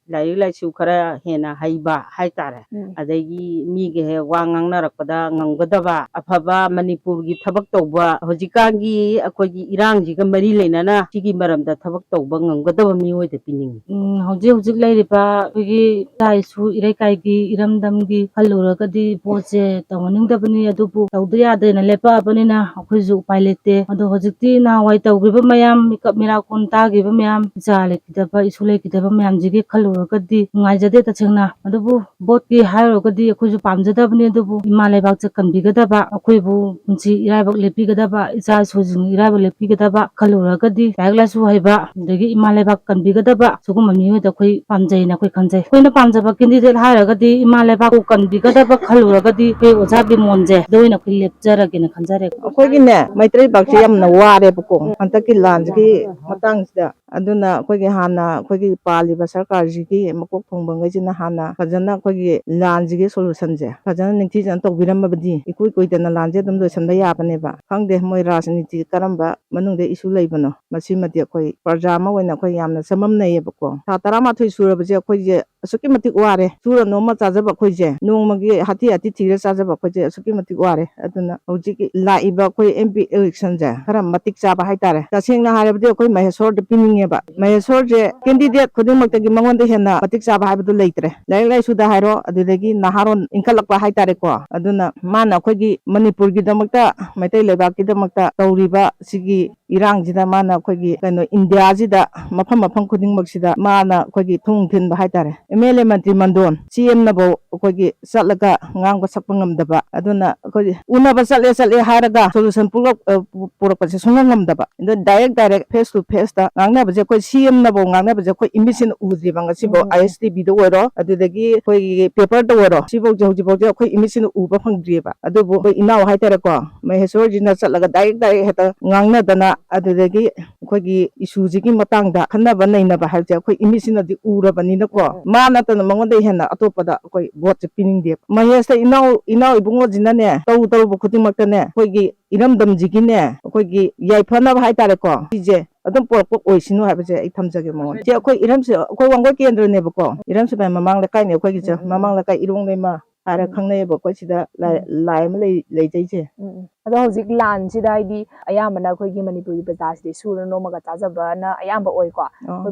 ꯂꯥꯏꯔꯤꯛ ꯂꯥꯏꯁꯨ ꯈꯔ ꯍꯦꯟꯅ ꯍꯩꯕ ꯍꯥꯏꯇꯥꯔꯦ, ꯎꯝ. ꯑꯗꯒꯤ ꯃꯤꯒ ꯍꯦꯛ ꯋꯥ ꯉꯥꯡꯅꯔꯛꯄꯗ ꯉꯝꯒꯗꯕ, ꯑꯐꯕ ꯃꯅꯤꯄꯨꯔꯒꯤ ꯊꯕꯛ ꯇꯧꯕ, ꯍꯧꯖꯤꯛꯀꯥꯟꯒꯤ ꯑꯩꯈꯣꯏꯒꯤ ꯏꯔꯥꯡꯁꯤꯒ ꯃꯔꯤ ꯂꯩꯅꯅ ꯁꯤꯒꯤ ꯃꯔꯝꯗ ꯊꯕꯛ ꯇꯧꯕ ꯉꯝꯒꯗꯕ ꯃꯤꯑꯣꯏꯗ ꯄꯤꯅꯤꯡꯉꯤ꯫ ꯎꯝ, ꯍꯧꯖꯤꯛ ꯍꯧꯖꯤꯛ ꯂꯩꯔꯤꯕ ꯑꯩꯈꯣꯏꯒꯤ ꯏꯆꯥ ꯏꯁꯨ ꯏꯔꯩꯀꯥꯏꯒꯤ ꯏꯔꯝꯗꯝꯒꯤ ꯈꯜꯂꯨꯔꯒꯗꯤ ꯚꯣꯠꯁꯦ ꯇꯧꯍꯟꯅꯤꯡꯗꯕꯅꯤ, ꯑꯗꯨꯕꯨ ꯇꯧꯗ ꯌꯥꯗꯦꯅ ꯂꯦꯞꯄꯛꯑꯕꯅꯤꯅ ꯑꯩꯈꯣꯏꯁꯨ ꯎꯄꯥꯏ ꯂꯩꯇꯦ꯫ ꯑꯗꯣ ꯍꯧꯖꯤꯛꯇꯤ ꯅꯍꯥꯟꯋꯥꯏ ꯇꯧꯈꯤꯕ ꯃꯌꯥꯝ, ꯃꯤꯀꯞ ꯃꯤꯔꯥꯛꯀꯣꯟ ꯇꯥꯈꯤꯕ ꯃꯌꯥꯝ, ꯏꯆꯥ ꯂꯩꯈꯤꯗꯕ, ꯏꯁꯨ ꯂꯩꯈꯤꯗꯕ ꯃꯌꯥꯝꯁꯤꯒꯤ ꯈꯜꯂꯨꯔꯒꯗꯤ ꯅꯨꯡꯉꯥꯏꯖꯗꯦ ꯇꯁꯦꯡꯅ꯫ ꯑꯗꯨꯕꯨ ꯚꯣꯠꯀꯤ ꯍꯥꯏꯔꯨꯔꯒꯗꯤ ꯑꯩꯈꯣꯏꯁꯨ ꯄꯥꯝꯖꯗꯕꯅꯤ, ꯑꯗꯨꯕꯨ ꯏꯃꯥ ꯂꯩꯕꯥꯛꯁꯦ ꯀꯟꯕꯤꯒꯗꯕ, ꯑꯩꯈꯣꯏꯕꯨ ꯄꯨꯟꯁꯤ ꯏꯔꯥꯏꯕꯛ ꯂꯦꯞꯄꯤꯒꯗꯕ, ꯏꯆꯥ ꯏꯁꯨꯁꯤꯡ ꯏꯔꯥꯏꯕꯛ ꯂꯦꯞꯄꯤꯒꯗꯕ ꯈꯜꯂꯨꯔꯒꯗꯤ ꯂꯥꯏꯔꯤꯛ ꯂꯥꯏꯁꯨ ꯍꯩꯕ, ꯑꯗꯒꯤ ꯏꯃꯥ ꯂꯩꯕꯥꯛ ꯀꯟꯕꯤꯒꯗꯕ ꯁꯤꯒꯨꯝꯕ ꯃꯤꯑꯣꯏꯗ ꯑꯩꯈꯣꯏ ꯄꯥꯝꯖꯩꯅ ꯑꯩꯈꯣꯏ ꯈꯟꯖꯩ꯫ ꯑꯩꯈꯣꯏꯅ ꯄꯥꯝꯖꯕ ꯀꯦꯟꯗꯤꯗꯦꯠ ꯍꯥꯏꯔꯒꯗꯤ ꯏꯃꯥ ꯂꯩꯕꯥꯛꯄꯨ ꯀꯟꯕꯤꯒꯗꯕ ꯈꯜꯂꯨꯔꯒꯗꯤ ꯑꯩꯈꯣꯏ ꯑꯣꯖꯥ ꯕꯤꯃꯣꯟꯁꯦ ꯑꯗꯨ ꯑꯣꯏꯅ ꯑꯩꯈꯣꯏ ꯂꯦꯞꯆꯔꯒꯦꯅ ꯈꯟꯖꯔꯦ꯫ ꯑꯩꯈꯣꯏꯒꯤꯅꯦ ꯃꯩꯇꯩ ꯂꯩꯕꯥꯛꯁꯦ ꯌꯥꯝꯅ ꯋꯥꯔꯦꯕꯀꯣ, ꯍꯟꯗꯛꯀꯤ ꯂꯥꯟꯁꯤꯒꯤ ꯃꯇꯥꯡꯁꯤꯗ ꯑꯗꯨꯅ ꯑꯩꯈꯣꯏꯒꯤ ꯍꯥꯟꯅ ꯑꯩꯈꯣꯏꯒꯤ ꯄꯥꯜꯂꯤꯕ ꯁꯔꯀꯥꯔꯁꯤꯒꯤ ꯃꯀꯣꯛ ꯊꯣꯡꯕꯉꯩꯁꯤꯅ ꯍꯥꯟꯅ ꯐꯖꯅ ꯑꯩꯈꯣꯏꯒꯤ ꯂꯥꯟꯁꯤꯒꯤ solution ꯁꯦ ꯐꯖꯅ ꯅꯤꯡꯊꯤꯖꯅ ꯇꯧꯕꯤꯔꯝꯃꯕꯗꯤ ꯏꯀꯨꯏ ꯀꯨꯏꯗꯅ ꯂꯥꯟꯁꯦ ꯑꯗꯨꯝ ꯂꯣꯏꯁꯤꯟꯕ ꯌꯥꯕꯅꯦꯕ꯫ ꯈꯪꯗꯦ ꯃꯣꯏ ꯔꯥꯖꯅꯤꯇꯤ ꯀꯔꯝꯕ ꯃꯅꯨꯡꯗ issue ꯂꯩꯕꯅꯣ꯫ ꯃꯁꯤꯃꯗꯤ ꯑꯩꯈꯣꯏ ꯄ꯭ꯔꯖꯥ ꯑꯃ ꯑꯣꯏꯅ ꯑꯩꯈꯣꯏ ꯌꯥꯝꯅ ꯆꯃꯝꯅꯩꯌꯦꯕꯀꯣ꯫ ꯊꯥ ꯇꯔꯥꯃꯥꯊꯣꯏ ꯁꯨꯔꯕꯁꯦ ꯑꯩꯈꯣꯏꯁꯦ ꯑꯁꯨꯛꯀꯤ ꯃꯇꯤꯛ ꯋꯥꯔꯦ꯫ ꯁꯨꯔ ꯅꯣꯝꯃ ꯆꯥꯖꯕ ꯑꯩꯈꯣꯏꯁꯦ, ꯅꯣꯡꯃꯒꯤ ꯍꯥꯊꯤ ꯍꯥꯊꯤ ꯊꯤꯔ ꯆꯥꯖꯕ ꯑꯩꯈꯣꯏꯁꯦ ꯑꯁꯨꯛꯀꯤ ꯃꯇꯤꯛ ꯋꯥꯔꯦ꯫ ꯑꯗꯨꯅ ꯍꯧꯖꯤꯛꯀꯤ ꯂꯥꯛꯏꯕ ꯑꯩꯈꯣꯏ M P election ꯁꯦ ꯈꯔ ꯃꯇꯤꯛ ꯆꯥꯕ ꯍꯥꯏꯇꯥꯔꯦ꯫ ꯇꯁꯦꯡꯅ ꯍꯥꯏꯔꯕꯗꯤ ꯑꯩꯈꯣꯏ ꯃꯍꯦꯁꯣꯔꯗ ꯄꯤꯅꯤꯡꯉꯦꯕ꯫ ꯃꯍꯦꯁꯣꯔꯁꯦ candidate ꯈꯨꯗꯤꯡꯃꯛꯇꯒꯤ ꯃꯉꯣꯟꯗ ꯍꯦꯟꯅ ꯃꯇꯤꯛ ꯆꯥꯕ ꯍꯥꯏꯕꯗꯨ ꯂꯩꯇ꯭ꯔꯦ꯫ ꯂꯥꯏꯔꯤꯛ ꯂꯥꯏꯁꯨꯗ ꯍꯥꯏꯔꯣ, ꯑꯗꯨꯗꯒꯤ ꯅꯍꯥꯔꯣꯟ ꯏꯟꯈꯠꯂꯛꯄ ꯍꯥꯏꯇꯥꯔꯦꯀꯣ꯫ ꯑꯗꯨꯅ ꯃꯥꯅ ꯑꯩꯈꯣꯏꯒꯤ ꯃꯅꯤꯄꯨꯔꯒꯤꯗꯃꯛꯇ, ꯃꯩꯇꯩ ꯂꯩꯕꯥꯛꯀꯤꯗꯃꯛꯇ ꯇꯧꯔꯤꯕ ꯁꯤꯒꯤ ꯏꯔꯥꯡꯁꯤꯗ ꯃꯥꯅ ꯑꯩꯈꯣꯏꯒꯤ ꯀꯩꯅꯣ ꯏꯟꯗꯤꯌꯥꯁꯤꯗ ꯃꯐꯝ ꯃꯐꯝ ꯈꯨꯗꯤꯡꯃꯛꯁꯤꯗ ꯃꯥꯅ ꯑꯩꯈꯣꯏꯒꯤ ꯊꯨꯡ ꯊꯤꯟꯕ ꯍꯥꯏꯇꯥꯔꯦ꯫ M L A Mantri ꯃꯟꯗꯣꯟ, C M ꯅꯐꯧ ꯑꯩꯈꯣꯏꯒꯤ ꯆꯠꯂꯒ ꯉꯥꯡꯕ ꯁꯛꯄ ꯉꯝꯗꯕ꯫ ꯑꯗꯨꯅ ꯑꯩꯈꯣꯏꯒꯤ ꯎꯅꯕ ꯆꯠꯂꯦ ꯆꯠꯂꯦ ꯍꯥꯏꯔꯒ solution ꯄꯨꯔꯛ-, ꯑ, ꯄꯨ-, ꯄꯨꯔꯛꯄꯁꯦ ꯁꯨꯡꯉꯝ ꯉꯝꯗꯕ꯫ ꯑꯗꯣ direct direct face to face ꯇ ꯉꯥꯡꯅꯕꯁꯦ ꯑꯩꯈꯣꯏ C M ꯅꯐꯧ ꯉꯥꯡꯅꯕꯁꯦ ꯑꯩꯈꯣꯏ ꯏꯃꯤꯠꯁꯤꯅ ꯎꯗ꯭ꯔꯤꯕ ꯉꯁꯤꯐꯥꯎ꯫ ꯎꯝ, ꯎꯝ꯫ I S T V ꯗ ꯑꯣꯏꯔꯣ, ꯑꯗꯨꯗꯒꯤ ꯑꯩꯈꯣꯏꯒꯤ paper ꯇ ꯑꯣꯏꯔꯣ, ꯁꯤꯐꯧꯁꯦ ꯍꯧꯖꯤꯛꯐꯥꯎꯁꯦ ꯑꯩꯈꯣꯏ ꯏꯃꯤꯠꯁꯤꯅ ꯎꯕ ꯐꯪꯗ꯭ꯔꯤꯑꯕ꯫ ꯑꯗꯨꯕꯨ ꯑꯩꯈꯣꯏ ꯏꯅꯥꯎ ꯍꯥꯏꯇꯥꯔꯦꯀꯣ, ꯃꯍꯦꯁꯣꯔꯖꯤꯅ ꯆꯠꯂꯒ direct direct ꯍꯦꯛꯇ ꯉꯥꯡꯅꯗꯅ ꯑꯗꯨꯗꯒꯤ ꯑꯩꯈꯣꯏꯒꯤ issue ꯁꯤꯒꯤ ꯃꯇꯥꯡꯗ ꯈꯟꯅꯕ ꯅꯩꯅꯕ ꯍꯥꯏꯕꯁꯦ ꯑꯩꯈꯣꯏ ꯏꯃꯤꯠꯁꯤꯅꯗꯤ ꯎꯔꯕꯅꯤꯅꯀꯣ, ꯎꯝ, ꯎꯝ꯫ ꯃꯥ ꯅꯠꯇꯅ ꯃꯉꯣꯟꯗ ꯍꯦꯟꯅ ꯑꯇꯣꯞꯄꯗ ꯑꯩꯈꯣꯏ vote ꯁꯦ ꯄꯤꯅꯤꯡꯗꯦꯕ꯫ ꯃꯍꯦꯁꯇ ꯏꯅꯥꯎ, ꯏꯅꯥꯎ ꯏꯕꯨꯡꯉꯣꯁꯤꯅꯅꯦ ꯇꯧ ꯇꯧꯔꯨꯕ ꯈꯨꯗꯤꯡꯃꯛꯇꯅꯦ ꯑꯩꯈꯣꯏꯒꯤ ꯏꯔꯝꯗꯝꯁꯤꯒꯤꯅꯦ ꯑꯩꯈꯣꯏꯒꯤ ꯌꯥꯏꯐꯅꯕ ꯍꯥꯏꯇꯥꯔꯦꯀꯣ, ꯁꯤꯁꯦ ꯑꯗꯨꯝ ꯄꯨꯔꯛꯄ ꯑꯣꯏꯁꯤꯅꯨ ꯍꯥꯏꯕꯁꯦ ꯑꯩ ꯊꯝꯖꯒꯦ ꯃꯉꯣꯟꯗ꯫ ꯁꯤ ꯑꯩꯈꯣꯏ ꯏꯔꯝꯁꯦ, ꯑꯩꯈꯣꯏ ꯋꯥꯡꯒꯣꯏ ꯀꯦꯟꯗ꯭ꯔꯅꯦꯕꯀꯣ, ꯏꯔꯝ ꯁꯤꯐꯥꯏ ꯃꯃꯥꯡ ꯂꯩꯀꯥꯏꯅꯦ ꯑꯩꯈꯣꯏꯒꯤꯁꯦ꯫ ꯎꯝ, ꯎꯝ, ꯎꯝ꯫ ꯃꯃꯥꯡ ꯂꯩꯀꯥꯏ ꯏꯔꯣꯡ ꯂꯩꯃ ꯍꯥꯏꯔ ꯎꯝ꯫ ꯈꯪꯅꯩꯌꯦꯕ ꯑꯩꯈꯣꯏ ꯁꯤꯗ ꯂꯥꯏ-, ꯎꯝ꯫ ꯂꯥꯏ ꯑꯃ ꯂꯩ-, ꯂꯩꯖꯩꯁꯦ꯫ ꯎꯝ, ꯎꯝ꯫ ꯑꯗꯣ ꯍꯧꯖꯤꯛ ꯂꯥꯟꯁꯤꯗ ꯍꯥꯏꯗꯤ ꯑꯌꯥꯝꯕꯅ ꯑꯩꯈꯣꯏꯒꯤ ꯃꯅꯤꯄꯨꯔꯒꯤ ꯄ꯭ꯔꯖꯥꯁꯤꯗꯤ ꯁꯨꯔ ꯅꯣꯝꯃꯒ ꯆꯥꯖꯕꯅ ꯑꯌꯥꯝꯕ ꯑꯣꯏꯀꯣ꯫ ꯑꯣ꯫ ꯑꯩꯈꯣꯏ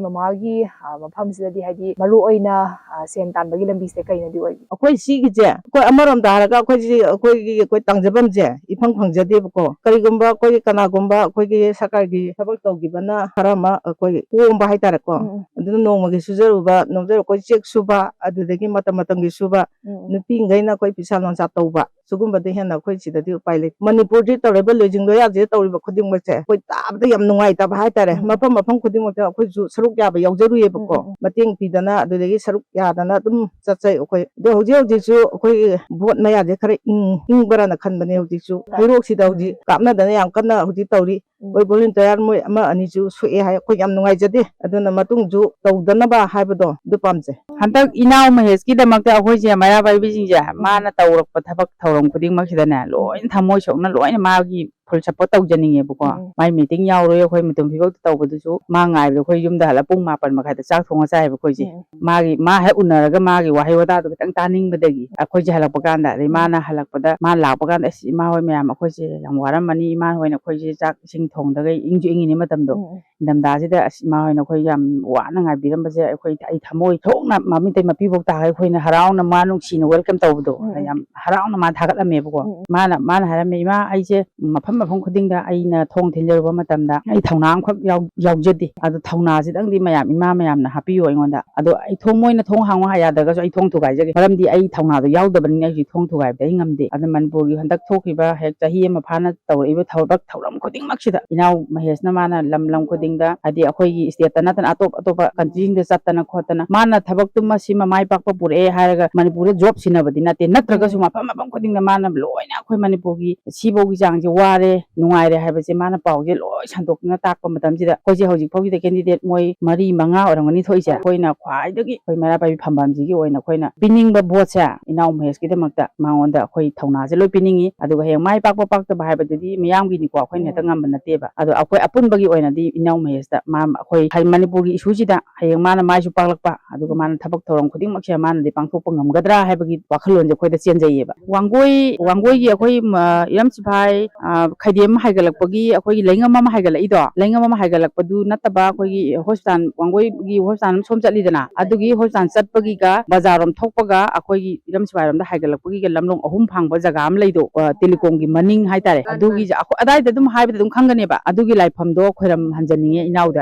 ꯃꯃꯥꯒꯤ, ꯑ, ꯃꯐꯝꯁꯤꯗꯗꯤ ꯍꯥꯏꯗꯤ ꯃꯔꯨ ꯑꯣꯏꯅ, ꯑ, ꯁꯦꯟ ꯇꯥꯟꯕꯒꯤ ꯂꯝꯕꯤꯁꯦ ꯀꯩꯅꯗꯤ ꯑꯣꯏꯒꯦ? ꯑꯩꯈꯣꯏ ꯁꯤꯒꯤꯁꯦ, ꯑꯩꯈꯣꯏ ꯑꯃꯔꯣꯝꯗ ꯍꯥꯏꯔꯒ ꯑꯩꯈꯣꯏꯁꯤ, ꯑꯩꯈꯣꯏꯒꯤ, ꯑꯩꯈꯣꯏ ꯇꯥꯡꯖꯐꯝꯁꯦ ꯏꯐꯪ ꯐꯪꯖꯗꯦꯕꯀꯣ꯫ ꯀꯔꯤꯒꯨꯝꯕ ꯑꯩꯈꯣꯏꯒꯤ ꯀꯅꯥꯒꯨꯝꯕ ꯑꯩꯈꯣꯏꯒꯤ ꯁꯔꯀꯥꯔꯒꯤ ꯊꯕꯛ ꯇꯧꯈꯤꯕꯅ ꯈꯔ ꯑꯃ ꯑꯩꯈꯣꯏ ꯀꯣꯝꯕ ꯍꯥꯏꯇꯥꯔꯦꯀꯣ꯫ ꯎꯝ, ꯎꯝ꯫ ꯑꯗꯨꯅ ꯅꯣꯡꯃꯒꯤ ꯁꯨꯖꯔꯨꯕ, ꯅꯣꯝꯖꯔꯨꯕ, ꯑꯩꯈꯣꯏ ꯆꯦꯛ ꯁꯨꯕ, ꯑꯗꯨꯗꯒꯤ ꯃꯇꯝ ꯃꯇꯝꯒꯤ ꯁꯨꯕ, ꯎꯝ, ꯎꯝ꯫ ꯅꯨꯄꯤꯈꯩꯅ ꯑꯩꯈꯣꯏ ꯐꯤꯁꯥ ꯂꯣꯟꯁꯥ ꯇꯧꯕ, ꯁꯤꯒꯨꯝꯕꯗ ꯍꯦꯟꯅ ꯑꯩꯈꯣꯏ ꯁꯤꯗꯗꯤ ꯎꯄꯥꯏ ꯂꯩꯇꯦ꯫ ꯃꯅꯤꯄꯨꯔꯗꯤ ꯇꯧꯔꯤꯕ ꯂꯣꯏꯖꯤꯡ ꯂꯣꯌꯥꯁꯤꯗ ꯇꯧꯔꯤꯕ ꯈꯨꯗꯤꯡꯃꯛꯁꯦ ꯑꯩꯈꯣꯏ ꯇꯥꯕꯗ ꯌꯥꯝ ꯅꯨꯡꯉꯥꯏꯇꯕ ꯍꯥꯏꯇꯥꯔꯦ꯫ ꯎꯝ, ꯎꯝ꯫ ꯃꯐꯝ ꯃꯐꯝ ꯈꯨꯗꯤꯡꯃꯛꯇ ꯑꯩꯈꯣꯏꯁꯨ ꯁꯔꯨꯛ ꯌꯥꯕ ꯌꯥꯎꯖꯔꯨꯏꯌꯦꯕꯀꯣ꯫ ꯎꯝ, ꯎꯝ, ꯎꯝ꯫ ꯃꯇꯦꯡ ꯄꯤꯗꯅ ꯑꯗꯨꯗꯒꯤ ꯁꯔꯨꯛ ꯌꯥꯗꯅ ꯑꯗꯨꯝ ꯆꯠꯆꯩ ꯑꯩꯈꯣꯏ꯫ ꯑꯗꯣ ꯍꯧꯖꯤꯛ ꯍꯧꯖꯤꯛꯁꯨ ꯑꯩꯈꯣꯏ ꯚꯣꯠ ꯃꯌꯥꯁꯦ ꯈꯔ ꯏꯪ-, ꯏꯪꯕ꯭ꯔꯥꯅ ꯈꯟꯕꯅꯦ꯫ ꯍꯧꯖꯤꯛꯁꯨ ꯍꯩꯔꯣꯛꯁꯤꯗ ꯍꯧꯖꯤꯛ ꯀꯥꯞꯅꯗꯅ ꯌꯥꯝ ꯀꯟꯅ ꯍꯧꯖꯤꯛ ꯇꯧꯔꯤ꯫ ꯎꯝ꯫ ꯑꯩꯈꯣꯏ volunteer ꯃꯣꯏ ꯑꯃ ꯑꯅꯤꯁꯨ ꯁꯣꯛꯑꯦ ꯍꯥꯏ, ꯑꯩꯈꯣꯏ ꯌꯥꯝ ꯅꯨꯡꯉꯥꯏꯖꯗꯦ꯫ ꯑꯗꯨꯅ ꯃꯇꯨꯡꯁꯨ ꯇꯧꯗꯅꯕ ꯍꯥꯏꯕꯗꯣ ꯑꯗꯨ ꯄꯥꯝꯖꯩ꯫ ꯍꯟꯗꯛ ꯏꯅꯥꯎ ꯃꯍꯦꯁꯀꯤꯗꯃꯛꯇ ꯑꯩꯈꯣꯏꯁꯦ ꯃꯩꯔꯥ ꯄꯥꯏꯕꯤꯁꯤꯡꯁꯦ ꯎꯝ꯫ ꯃꯥꯅ ꯇꯧꯔꯛꯄ ꯊꯕꯛ ꯊꯧꯔꯝ ꯈꯨꯗꯤꯡꯃꯛꯁꯤꯗꯅꯦ ꯎꯝ꯫ ꯂꯣꯏꯅ ꯊꯃꯣꯏ ꯁꯣꯛꯅ ꯂꯣꯏꯅ ꯃꯥꯒꯤ full support ꯇꯧꯖꯅꯤꯡꯉꯦꯕꯀꯣ꯫ ꯎꯝ꯫ ꯃꯥꯏ meeting ꯌꯥꯎꯔꯣꯏ, ꯑꯩꯈꯣꯏ ꯃꯨꯇꯨꯝ ꯐꯤꯕꯧꯇ ꯇꯧꯕꯗꯨꯁꯨ ꯃꯥ ꯉꯥꯏꯕꯗ ꯑꯩꯈꯣꯏ ꯌꯨꯝꯗ ꯍꯜꯂ ꯄꯨꯡ ꯃꯥꯄꯟ ꯃꯈꯥꯏꯗ ꯆꯥꯛ ꯊꯣꯡꯉ ꯆꯥꯏꯌꯦꯕ ꯑꯩꯈꯣꯏꯁꯦ꯫ ꯎꯝ꯫ ꯃꯥꯒꯤ, ꯃꯥ ꯍꯦꯛ ꯎꯅꯔꯒ ꯃꯥꯒꯤ ꯋꯥꯍꯩ ꯋꯥꯇꯥꯗꯣ ꯈꯤꯇꯪ ꯇꯥꯅꯤꯡꯕꯗꯒꯤ ꯑꯩꯈꯣꯏꯁꯦ ꯍꯜꯂꯛꯄ ꯀꯥꯟꯗ, ꯑꯗꯩ ꯎꯝ꯫ ꯃꯥꯅ ꯍꯜꯂꯛꯄꯗ, ꯃꯥ ꯂꯥꯛꯄ ꯀꯥꯟꯗ, "ꯑꯁ, ꯏꯃꯥ ꯍꯣꯏ ꯃꯌꯥꯝ ꯑꯩꯈꯣꯏꯁꯦ ꯌꯥꯝ ꯋꯥꯔꯝꯃꯅꯤ, ꯏꯃꯥ ꯍꯣꯏꯅ ꯑꯩꯈꯣꯏꯁꯦ ꯆꯥꯛ ꯏꯁꯤꯡ ꯊꯣꯡꯗꯒꯩ ꯏꯪꯁꯨ ꯏꯪꯉꯤꯅꯤ ꯃꯇꯝꯗꯣ꯫ ꯎꯝ, ꯎꯝ꯫ ꯏꯪꯊꯝꯊꯥꯁꯤꯗ, ꯑꯁ, ꯏꯃꯥ ꯍꯣꯏꯅ ꯑꯩꯈꯣꯏ ꯌꯥꯝ ꯋꯥꯅ ꯉꯥꯏꯕꯤꯔꯝꯕꯁꯦ, ꯑꯩꯈꯣꯏ, ꯑꯩ ꯊꯃꯣꯏ ꯁꯣꯛꯅ ꯃꯃꯤꯠꯇꯩ ꯃꯄꯤꯐꯧ ꯇꯥꯔꯒ ꯑꯩꯈꯣꯏꯅ ꯍꯔꯥꯎꯅ ꯃꯥ ꯅꯨꯡꯁꯤꯅ welcome ꯇꯧꯕꯗꯣ, ꯎꯝ, ꯎꯝ꯫ ꯌꯥꯝ ꯍꯔꯥꯎꯅ ꯃꯥ ꯊꯥꯒꯠꯂꯝꯃꯦꯕꯀꯣ꯫ ꯎꯝ, ꯎꯝ꯫ ꯃꯥꯅ, ꯃꯥꯅ ꯍꯥꯏꯔꯝꯃꯦ, "ꯏꯃꯥ, ꯑꯩꯁꯦ ꯃꯐꯝ ꯃꯐꯝ ꯈꯨꯗꯤꯡꯗ ꯑꯩꯅ ꯊꯣꯡ ꯊꯤꯟꯖꯔꯨꯕ ꯃꯇꯝꯗ ꯑꯩ ꯊꯧꯅꯥ ꯑꯃꯈꯛ ꯌꯥꯎ-, ꯌꯥꯎꯖꯗꯦ꯫ ꯑꯗꯣ ꯊꯧꯅꯥꯁꯤꯗꯪꯗꯤ ꯃꯌꯥꯝ, ꯏꯃꯥ ꯃꯌꯥꯝꯅ ꯍꯥꯞꯄꯤꯌꯣ ꯑꯩꯉꯣꯟꯗ꯫ ꯑꯗꯣ ꯑꯩ ꯊꯣꯡ, ꯃꯣꯏꯅ ꯊꯣꯡ ꯍꯥꯡꯉꯣ ꯍꯥꯏ ꯌꯥꯗ꯭ꯔꯒꯁꯨ ꯑꯩ ꯊꯣꯡ ꯊꯨꯒꯥꯏꯖꯒꯦ꯫ ꯃꯔꯝꯗꯤ ꯑꯩ ꯊꯧꯅꯥꯗꯣ ꯌꯥꯎꯗꯕꯅꯤꯅ ꯑꯩ ꯍꯧꯖꯤꯛ ꯊꯣꯡ ꯊꯨꯒꯥꯏꯕꯗꯤ ꯑꯩ ꯉꯝꯗꯦ꯫ ꯑꯗꯨꯅ ꯃꯅꯤꯄꯨꯔꯒꯤ ꯍꯟꯗꯛ ꯊꯣꯛꯈꯤꯕ ꯍꯦꯛ ꯆꯍꯤ ꯑꯃ ꯐꯥꯅ ꯇꯧꯔꯛꯏꯕ ꯊꯕꯛ ꯊꯧꯔꯝ ꯈꯨꯗꯤꯡꯃꯛꯁꯤꯗ ꯏꯅꯥꯎ ꯃꯍꯦꯁꯅ ꯃꯥꯅ ꯂꯝ ꯂꯝ ꯈꯨꯗꯤꯡꯗ, ꯍꯥꯏꯗꯤ ꯑꯩꯈꯣꯏꯒꯤ stateꯇ ꯅꯠꯇꯅ ꯑꯇꯣꯞ ꯑꯇꯣꯞꯄ countryꯁꯤꯡꯗ ꯆꯠꯇꯅ ꯈꯣꯠꯇꯅ ꯃꯥꯅ ꯊꯕꯛꯇꯨꯃ ꯁꯤꯃ ꯃꯥꯏ ꯄꯥꯛꯄ ꯄꯨꯔꯛꯑꯦ ꯍꯥꯏꯔꯒ ꯃꯅꯤꯄꯨꯔꯗ job ꯁꯤꯟꯅꯕꯗꯤ ꯅꯠꯇꯦ, ꯅꯠꯇ꯭ꯔꯒꯁꯨ ꯎꯝ꯫ ꯃꯐꯝ ꯃꯐꯝ ꯈꯨꯗꯤꯡꯗ ꯃꯥꯅ ꯂꯣꯏꯅ ꯑꯩꯈꯣꯏ ꯃꯅꯤꯄꯨꯔꯒꯤ ꯁꯤꯐꯧꯒꯤ ꯆꯥꯡꯁꯦ ꯋꯥꯔꯦ, ꯅꯨꯡꯉꯥꯏꯔꯦ ꯍꯥꯏꯕꯁꯦ ꯃꯥꯅ ꯄꯥꯎꯁꯦ ꯂꯣꯏ ꯁꯟꯗꯣꯛꯇꯨꯅ ꯇꯥꯛꯄ ꯃꯇꯝꯁꯤꯗ ꯑꯩꯈꯣꯏꯁꯦ ꯍꯧꯖꯤꯛ ꯐꯥꯎꯒꯤꯗ candidate ꯃꯣꯏ ꯃꯔꯤ ꯃꯉꯥ ꯑꯣꯏꯔꯝꯒꯅꯤ ꯊꯣꯛꯏꯁꯦ꯫ ꯑꯩꯈꯣꯏꯅ ꯈ꯭ꯋꯥꯏꯗꯒꯤ ꯑꯩꯈꯣꯏ ꯃꯩꯔꯥ ꯄꯥꯏꯕꯤ ꯐꯝꯕꯥꯝꯁꯤꯒꯤ ꯑꯣꯏꯅ ꯑꯩꯈꯣꯏꯅ ꯄꯤꯅꯤꯡꯕ voteꯁꯦ ꯏꯅꯥꯎ ꯃꯍꯦꯁꯀꯤꯗꯃꯛꯇ ꯃꯉꯣꯟꯗ ꯑꯩꯈꯣꯏ ꯊꯧꯅꯥꯁꯦ ꯂꯣꯏ ꯄꯤꯅꯤꯡꯉꯤ꯫ ꯑꯗꯨꯒ ꯍꯌꯦꯡ ꯃꯥꯏ ꯄꯥꯛꯄ ꯄꯥꯛꯇꯕ ꯍꯥꯏꯕꯗꯨꯗꯤ ꯃꯤꯌꯥꯝꯒꯤꯅꯤꯀꯣ, ꯑꯩꯈꯣꯏꯅ ꯍꯦꯛꯇ ꯎꯝ꯫ ꯉꯝꯕ ꯅꯠꯇꯦꯕ꯫ ꯑꯗꯣ ꯑꯩꯈꯣꯏ ꯑꯄꯨꯟꯕꯒꯤ ꯑꯣꯏꯅꯗꯤ ꯏꯅꯥꯎ ꯃꯍꯦꯁꯇ ꯃꯥ, ꯑꯩꯈꯣꯏ ꯍꯥꯏ-, ꯃꯅꯤꯄꯨꯔꯒꯤ issueꯁꯤꯗ ꯍꯌꯦꯡ ꯃꯥꯅ ꯃꯥꯏꯁꯨ ꯄꯥꯛꯂꯛꯄ, ꯑꯗꯨꯒ ꯎꯝ꯫ ꯃꯥꯅ ꯊꯕꯛ ꯊꯧꯔꯝ ꯈꯨꯗꯤꯡꯃꯛꯁꯦ ꯃꯥꯅꯗꯤ ꯄꯥꯡꯊꯣꯛꯄ ꯉꯝꯒꯗ꯭ꯔꯥ ꯍꯥꯏꯕꯒꯤ ꯋꯥꯈꯜꯂꯣꯟꯁꯦ ꯑꯩꯈꯣꯏꯗ ꯆꯦꯟꯖꯩꯌꯦꯕ꯫ ꯋꯥꯡꯒꯣꯏ, ꯋꯥꯡꯒꯣꯏꯒꯤ ꯑꯩꯈꯣꯏ, ꯃ, ꯏꯔꯝ ꯁꯤꯐꯥꯏ, ꯑ, ꯈꯥꯏꯗꯦꯝ ꯍꯥꯏꯒꯠꯂꯛꯄꯒꯤ ꯑꯩꯈꯣꯏꯒꯤ ꯂꯩꯉꯝ ꯑꯃ ꯍꯥꯏꯒꯠꯂꯛꯏꯗꯣ, ꯂꯩꯉꯝ ꯑꯃ ꯍꯥꯏꯒꯠꯂꯛꯄꯗꯨ ꯅꯠꯇꯕ ꯑꯩꯈꯣꯏꯒꯤ hospital, ꯋꯥꯡꯒꯣꯏꯒꯤ hospital ꯑꯃ ꯁꯣꯝ ꯆꯠꯂꯤꯗꯅ, ꯑꯗꯨꯒꯤ hospital ꯆꯠꯄꯒꯤꯒ ꯕꯖꯥꯔꯔꯣꯝ ꯊꯣꯛꯄꯒ ꯑꯩꯈꯣꯏꯒꯤ ꯏꯔꯝ ꯁꯤꯐꯥꯏꯔꯣꯝꯗ ꯍꯥꯏꯒꯠꯂꯛꯄꯒꯤꯒ ꯂꯝꯂꯣꯡ ꯑꯍꯨꯝ ꯐꯥꯡꯕ ꯖꯒꯥ ꯑꯃ ꯂꯩꯗꯣ, ꯑ, telecomꯒꯤ ꯃꯅꯤꯡ ꯍꯥꯏꯇꯥꯔꯦ, ꯃꯥꯅꯤ, ꯑꯗꯨꯒꯤ ꯃꯥꯅꯤ꯫ ꯖ-, ꯑꯩꯈꯣꯏ ꯑꯗꯥꯏꯗ ꯑꯗꯨꯝ ꯍꯥꯏꯕꯗ ꯑꯗꯨꯝ ꯈꯪꯒꯅꯦꯕ꯫ ꯑꯗꯨꯒꯤ ꯂꯥꯏꯐꯝꯗꯣ ꯈꯣꯏꯔꯝ ꯍꯟꯖꯅꯤꯡꯉꯦ ꯏꯅꯥꯎꯗ꯫